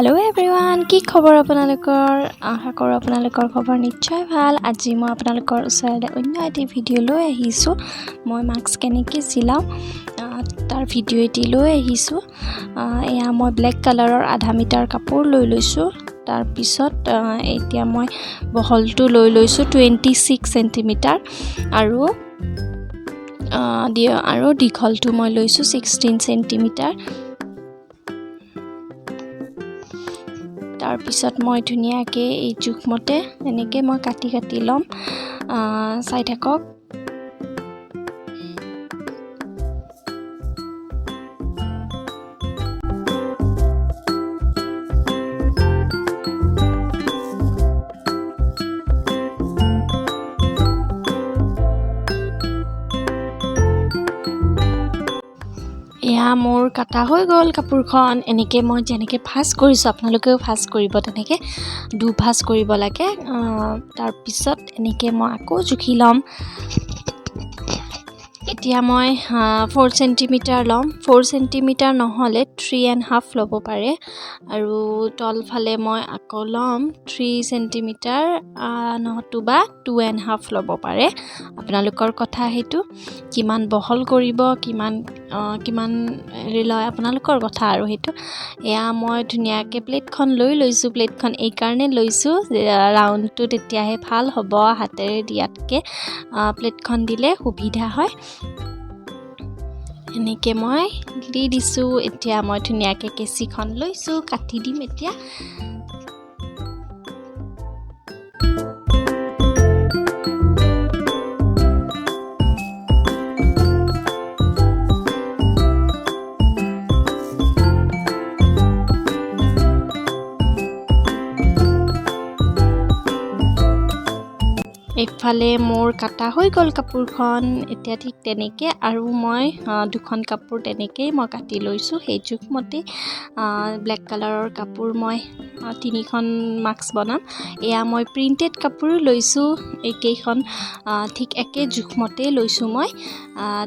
Hello' everyone, কি খবৰ আপোনালোকৰ? আশা কৰোঁ আপোনালোকৰ খবৰ নিশ্চয় ভাল। আজি মই আপোনালোকৰ ওচৰলৈ অন্য এটি ভিডিঅ' লৈ আহিছোঁ। মই মাস্ক কেনেকৈ চিলাওঁ তাৰ ভিডিঅ' এটি লৈ আহিছোঁ। এয়া মই ব্লেক কালাৰৰ আধা মিটাৰ কাপোৰ লৈ লৈছোঁ। তাৰপিছত এতিয়া মই বহলটো লৈ লৈছোঁ 26 চেণ্টিমিটাৰ আৰু দীঘলটো মই লৈছোঁ 16 চেণ্টিমিটাৰ। তাৰপিছত মই ধুনীয়াকৈ এই জোখমতে এনেকৈ মই কাটি কাটি ল'ম, চাই থাকক। এয়া মোৰ কাটা হৈ গ'ল কাপোৰখন। এনেকৈ মই যেনেকৈ ভাঁজ কৰিছোঁ আপোনালোকেও ভাঁজ কৰিব, তেনেকৈ দুভাঁজ কৰিব লাগে। তাৰপিছত এনেকৈ মই আকৌ জুখি ল'ম। এতিয়া মই 4 চেণ্টিমিটাৰ ল'ম। 4 চেণ্টিমিটাৰ নহ'লে 3.5 ল'ব পাৰে। আৰু তলফালে মই আকৌ ল'ম 3 চেণ্টিমিটাৰ নতুবা 2.5 ল'ব পাৰে। আপোনালোকৰ কথা সেইটো, কিমান বহল কৰিব, কিমান কিমান হেৰি লয় আপোনালোকৰ কথা আৰু সেইটো। এয়া মই ধুনীয়াকৈ প্লেটখন লৈ লৈছোঁ। প্লেটখন এইকাৰণে লৈছোঁ, ৰাউণ্ডটো তেতিয়াহে ভাল হ'ব, হাতেৰে দিয়াতকৈ প্লেটখন দিলে সুবিধা হয়। এনেকৈ মই দি দিছোঁ। এতিয়া মই ধুনীয়াকৈ কেঁচিখন লৈছোঁ, কাটি দিম এতিয়া। এইফালে মোৰ কাটা হৈ গ'ল কাপোৰখন। এতিয়া ঠিক তেনেকৈ আৰু মই দুখন কাপোৰ তেনেকেই মই কাটি লৈছোঁ। সেই জোখমতে ব্লেক কালাৰৰ কাপোৰ মই তিনিখন মাস্ক বনাম। এয়া মই প্ৰিণ্টেড কাপোৰো লৈছোঁ, এইকেইখন ঠিক একে জোখমতেই লৈছোঁ মই।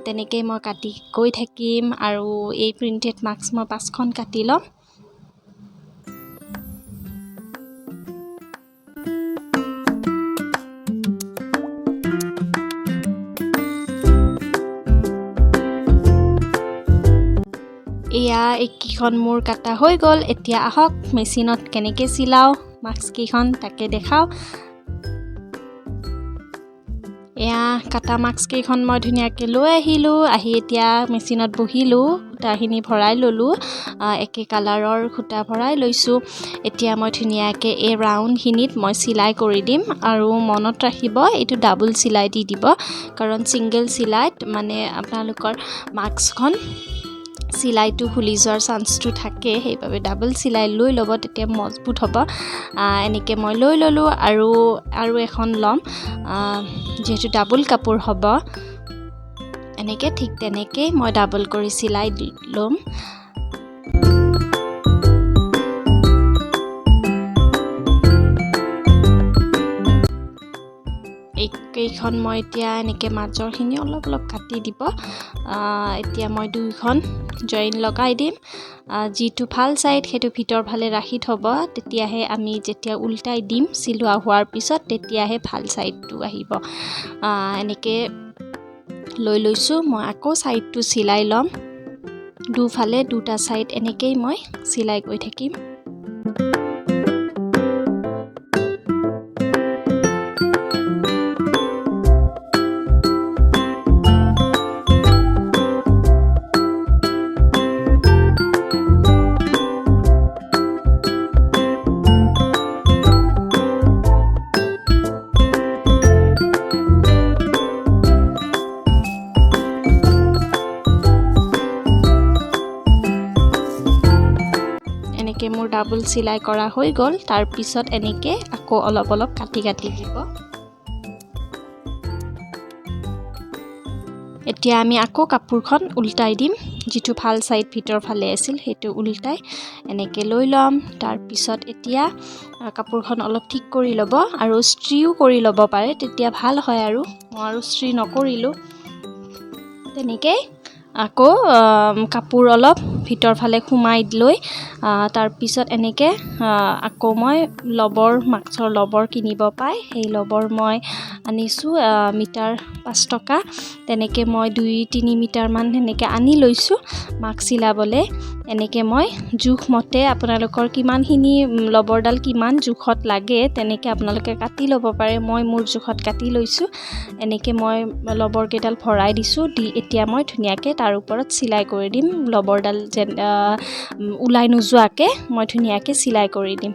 তেনেকেই মই কাটি গৈ থাকিম আৰু এই প্ৰিণ্টেড মাস্ক মই 5খন কাটি ল'ম। এয়া এইকেইখন মোৰ কাটা হৈ গ'ল। এতিয়া আহক মেচিনত কেনেকৈ চিলাওঁ মাস্ককেইখন তাকে দেখাওঁ। এয়া কাটা মাস্ককেইখন মই ধুনীয়াকৈ লৈ আহিলোঁ। আহি এতিয়া মেচিনত বহিলোঁ, সূতাখিনি ভৰাই ল'লোঁ, একে কালাৰৰ সূতা ভৰাই লৈছোঁ। এতিয়া মই ধুনীয়াকৈ এই ৰাউণ্ডখিনিত মই চিলাই কৰি দিম। আৰু মনত ৰাখিব, এইটো ডাবল চিলাই দি দিব, কাৰণ ছিংগল চিলাইত মানে আপোনালোকৰ মাস্কখন চিলাইটো খুলি যোৱাৰ চান্সটো থাকে, সেইবাবে ডাবল চিলাই লৈ ল'ব, তেতিয়া মজবুত হ'ব। এনেকৈ মই লৈ ল'লোঁ আৰু আৰু এখন ল'ম, যিহেতু ডাবল কাপোৰ হ'ব। এনেকৈ ঠিক তেনেকেই মই ডাবল কৰি চিলাই ল'ম। এইকেইখন মই এতিয়া এনেকৈ মাজৰখিনি অলপ অলপ কাটি দিব। এতিয়া মই দুইখন জইন লগাই দিম। যিটো ভাল ছাইড সেইটো ভিতৰ ফালে ৰাখি থ'ব, তেতিয়াহে আমি যেতিয়া উল্টাই দিম চিলোৱা হোৱাৰ পিছত তেতিয়াহে ভাল ছাইডটো আহিব। এনেকৈ লৈ লৈছোঁ মই, আকৌ ছাইডটো চিলাই ল'ম। দুফালে দুটা ছাইড এনেকেই মই চিলাই গৈ থাকিম। এনেকৈ মোৰ ডাবল চিলাই কৰা হৈ গ'ল। তাৰপিছত এনেকৈ আকৌ অলপ অলপ কাটি কাটি দিব। এতিয়া আমি আকৌ কাপোৰখন উল্টাই দিম। যিটো ভাল ছাইড ভিতৰ ফালে আছিল সেইটো উল্টাই এনেকৈ লৈ ল'ম। তাৰপিছত এতিয়া কাপোৰখন অলপ ঠিক কৰি ল'ব আৰু ইস্ত্ৰিও কৰি ল'ব পাৰে, তেতিয়া ভাল হয়। আৰু মই আৰু ইস্ত্ৰি নকৰিলোঁ। তেনেকৈ আকৌ কাপোৰ অলপ ভিতৰ ফালে সোমাই লৈ তাৰপিছত এনেকৈ আকৌ মই লবৰ, মাস্কৰ লবৰ কিনিব পায়, সেই লবৰ মই আনিছোঁ, মিটাৰ 5 টকা। তেনেকৈ মই 2-3 মিটাৰমান সেনেকৈ আনি লৈছোঁ মাস্ক চিলাবলৈ। এনেকৈ মই জোখমতে আপোনালোকৰ কিমানখিনি লবৰডাল কিমান জোখত লাগে তেনেকৈ আপোনালোকে কাটি ল'ব পাৰে। মই মোৰ জোখত কাটি লৈছোঁ। এনেকৈ মই লবৰকেইডাল ভৰাই দিছোঁ, দি এতিয়া মই ধুনীয়াকৈ তাৰ ওপৰত চিলাই কৰি দিম। লবৰডাল যেন ওলাই নোযোৱাকৈ মই ধুনীয়াকৈ চিলাই কৰি দিম।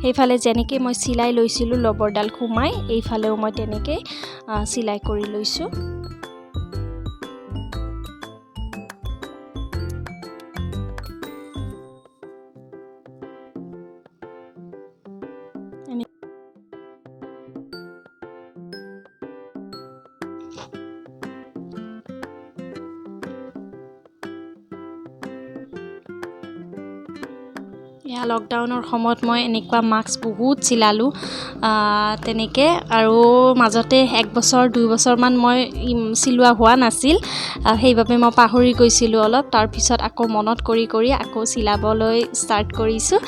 সেইফালে যেনেকৈ মই চিলাই লৈছিলোঁ লবৰডাল সোমাই, এইফালেও মই তেনেকৈ চিলাই কৰি লৈছোঁ। এয়া লকডাউনৰ সময়ত মই এনেকুৱা মাস্ক বহুত চিলালোঁ তেনেকৈ। আৰু মাজতে 1 বছৰ 2 বছৰমান মই চিলোৱা হোৱা নাছিল, সেইবাবে মই পাহৰি গৈছিলোঁ অলপ। তাৰপিছত আকৌ মনত কৰি কৰি আকৌ চিলাবলৈ ষ্টাৰ্ট কৰিছোঁ।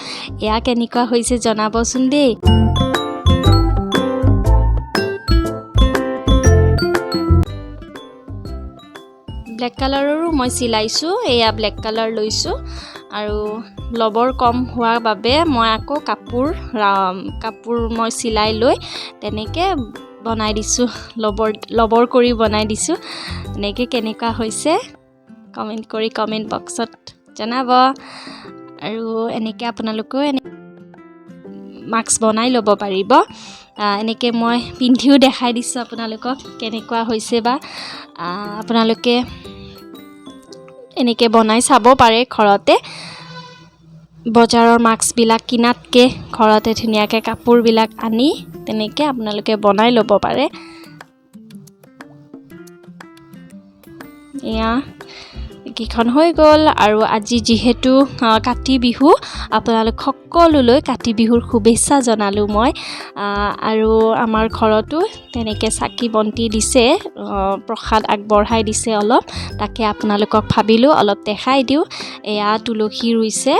এয়া কেনেকুৱা হৈছে জনাবচোন দেই। ব্লেক কালাৰৰো মই চিলাইছোঁ, এয়া ব্লেক কালাৰ লৈছোঁ। আৰু লবৰ কম হোৱাৰ বাবে মই আকৌ কাপোৰ মই চিলাই লৈ তেনেকৈ বনাই দিছোঁ, লবৰ কৰি বনাই দিছোঁ। এনেকৈ কেনেকুৱা হৈছে কমেণ্ট কৰি কমেণ্ট বক্সত জনাব। আৰু এনেকৈ আপোনালোকেও এনে মাস্ক বনাই ল'ব পাৰিব। এনেকৈ মই পিন্ধিও দেখাই দিছোঁ আপোনালোকক কেনেকুৱা হৈছে বা আপোনালোকে এনেকৈ বনাই চাব পাৰে ঘৰতে। বজাৰৰ মাস্কবিলাক কিনাতকৈ ঘৰতে ধুনীয়াকৈ কাপোৰবিলাক আনি তেনেকৈ আপোনালোকে বনাই ল'ব পাৰে। এয়া কেইখন হৈ গ'ল। আৰু আজি যিহেতু কাতি বিহু, আপোনালোক সকলোলৈ কাতি বিহুৰ শুভেচ্ছা জনালোঁ মই। আৰু আমাৰ ঘৰতো তেনেকৈ চাকি বন্তি দিছে, প্ৰসাদ আগবঢ়াই দিছে অলপ, তাকে আপোনালোকক ভাবিলোঁ অলপ দেখাই দিওঁ। এয়া তুলসী ৰুইছে,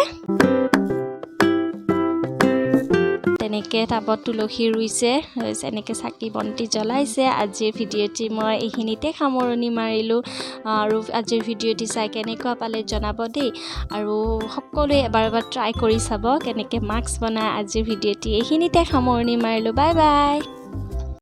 তেনেকৈ টাবত তুলসী ৰুইছে, এনেকৈ চাকি বন্তি জ্বলাইছে। আজিৰ ভিডিঅ'টি মই এইখিনিতে সামৰণি মাৰিলোঁ। আৰু আজিৰ ভিডিঅ'টি চাই কেনেকুৱা পালে জনাব দেই। আৰু সকলোৱে এবাৰ এবাৰ ট্ৰাই কৰি চাব কেনেকৈ মাস্ক বনায়। আজিৰ ভিডিঅ'টি এইখিনিতে সামৰণি মাৰিলোঁ। Bye bye.